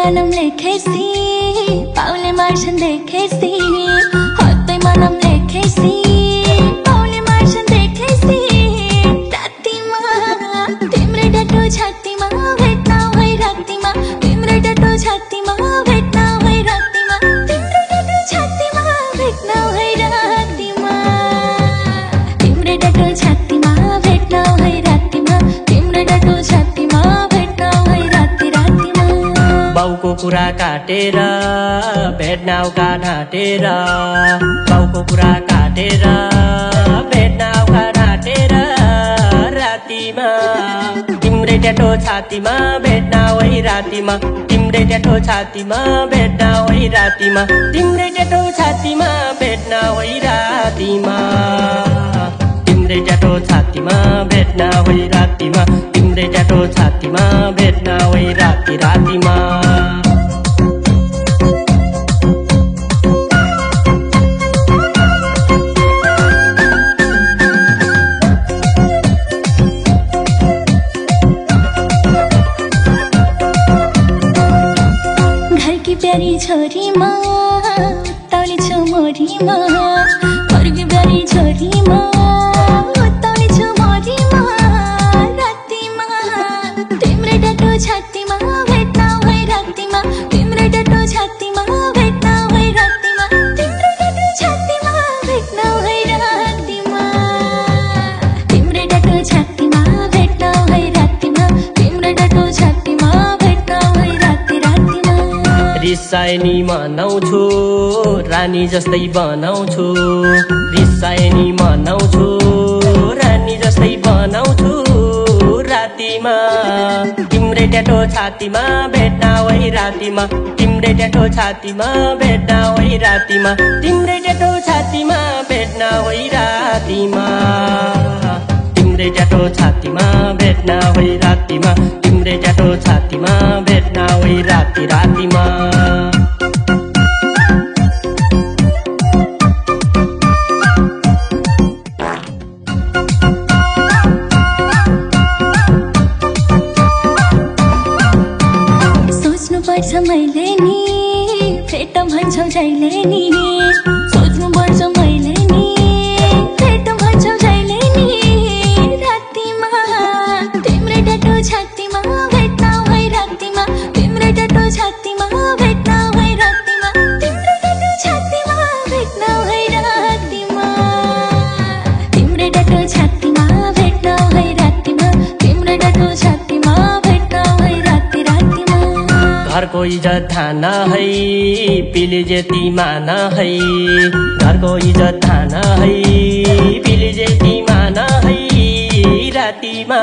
मनम लेखेसी पाउले मार्छन् देखेसी हत्तैमा नाम लेखेसी पाउले मार्छन् देखेसी रातिमा तिम्रै डटो छातीमा भेट्न भई रातिमा तिम्रै डटो छातीमा भेट्न भई रातिमा तिम्रै डटो छातीमा भेट्न भई रातिमा तिम्रै डटो छातीमा भेट्न भई रातिमा तिम्रै डटो छातीमा भेट्न भई राति रातिमा बाउको कुरा काटेर भेट्नाउका ढाँटेर बाउको कुरा काटेर भेट्नाउका ढाँटेर रातिमा तिम्रै ट्याटो छातीमा भेट्न वही रातिमा तिम्रै ट्याटो छातीमा भेट्न वही रातिमा तिम्रै ट्याटो छातीमा भेट्न वही रातिमा तिम्रै ट्याटो छातीमा भेट्न वही रातिमा तिम्रै ट्याटो छातीमा भेट्न वही राति रातिमा प्यारी छोरी मा उत्ताउली छु मोरी मा घरकी प्यारी छोरी मा उत्ताउली छु मोरी मा रातिमा तिम्रै डटो छातीमा भेट्न भई रातिमा तिम्रै डटो छातीमा भेट्न भई रातिमा तिम्रै डटो छातीमा भेट्न भई रातिमा तिम्रै डटो छातीमा भेट्न भई रातिमा तिम्रै डटो छातीमा भेट्न भई राति रातिमा रिसाएनी मनाउँछु रानी जस्तै बनाउँछु रिसाएनी मनाउँछु रानी जस्तै बनाउँछु रातिमा तिम्रै ट्याटो छातीमा भेट्न वही रातिमा तिम्रै ट्याटो छातीमा भेट्न वही रातिमा तिम्रै ट्याटो छातीमा भेट्न वही रातिमा तिम्रै ट्याटो छातीमा भेट्न वही रातिमा तिम्रै ट्याटो छातीमा भेट्न वही राति रातिमा सोच्नुपर्छ मैले नि भेट भन्छौ जहिले नि सोच्नुपर्छ मैले नि भेट भन्छौ जहिले नि रातिमा तिम्रै डटो छातीमा भेट्न भई रातिमा तिम्रै डटो छातीमा भेट्न भई रातिमा तिम्रै डटो छातीमा भेट्न भई रातिमा तिम्रै डटो छातीमा भेट्न भई रातिमा तिम्रै डटो छातीमा भेट्न भई राति रातिमा घरको इज्जत थाना है पिली जेती माना है घरको इज्जत थाना है पिली जेती माना है रातिमा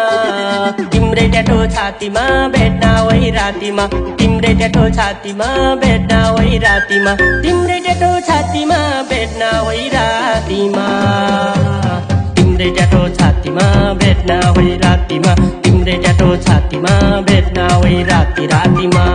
तिम्रै ट्याटो छातीमा भेट्न वही रातिमा तिम्रै ट्याटो छातीमा भेट्न वही रातिमा तिम्रै ट्याटो छातीमा भेट्न वही रातिमा तिम्रै ट्याटो छातीमा भेट्न वही रातिमा तिम्रै ट्याटो छातीमा भेट्न वही राति रातिमा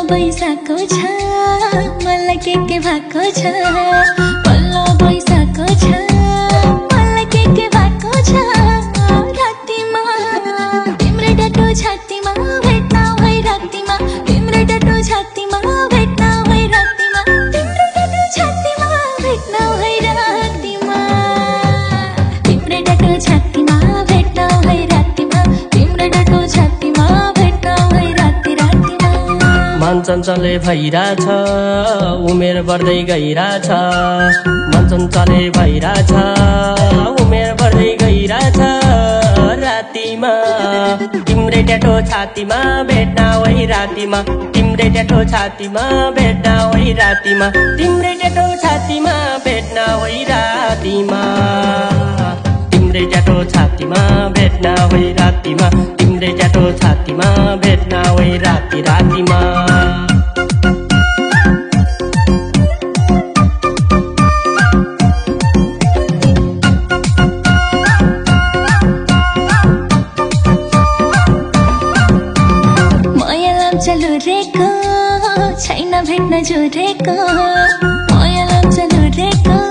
बैसाको छ मलाई के भएको छ बल्ल बैसाको छ मलाई के भएको छ रातिमा तिम्रै डटो छातीमा भेट्न भई रातिमा तिम्रै डटो छातीमा भेट्न भई रातिमा तिम्रै डटो छातीमा भेट्न भई रातिमा तिम्रै डटो छातीमा भेट्न भई रातिमा तिम्रै डटो छातीमा भेट्न भई राति रातिमा मन चञ्चले भइराछ उमेर बढ्दै गइराछ मन चञ्चले भइराछ उमेर बढ्दै गइराछ रातिमा तिम्रै ट्याटो छातीमा भेट्न वही रातिमा तिम्रै ट्याटो छातीमा भेट्न वही रातिमा तिम्रै ट्याटो छातीमा भेट्न वही रातिमा तिम्रै ट्याटो छातीमा भेट्न वही रातिमा तिम्रै ट्याटो छातीमा भेट्न वही राति रातिमा लुरेको छैन भेट्न जुरेको माया लान्छ लुरेको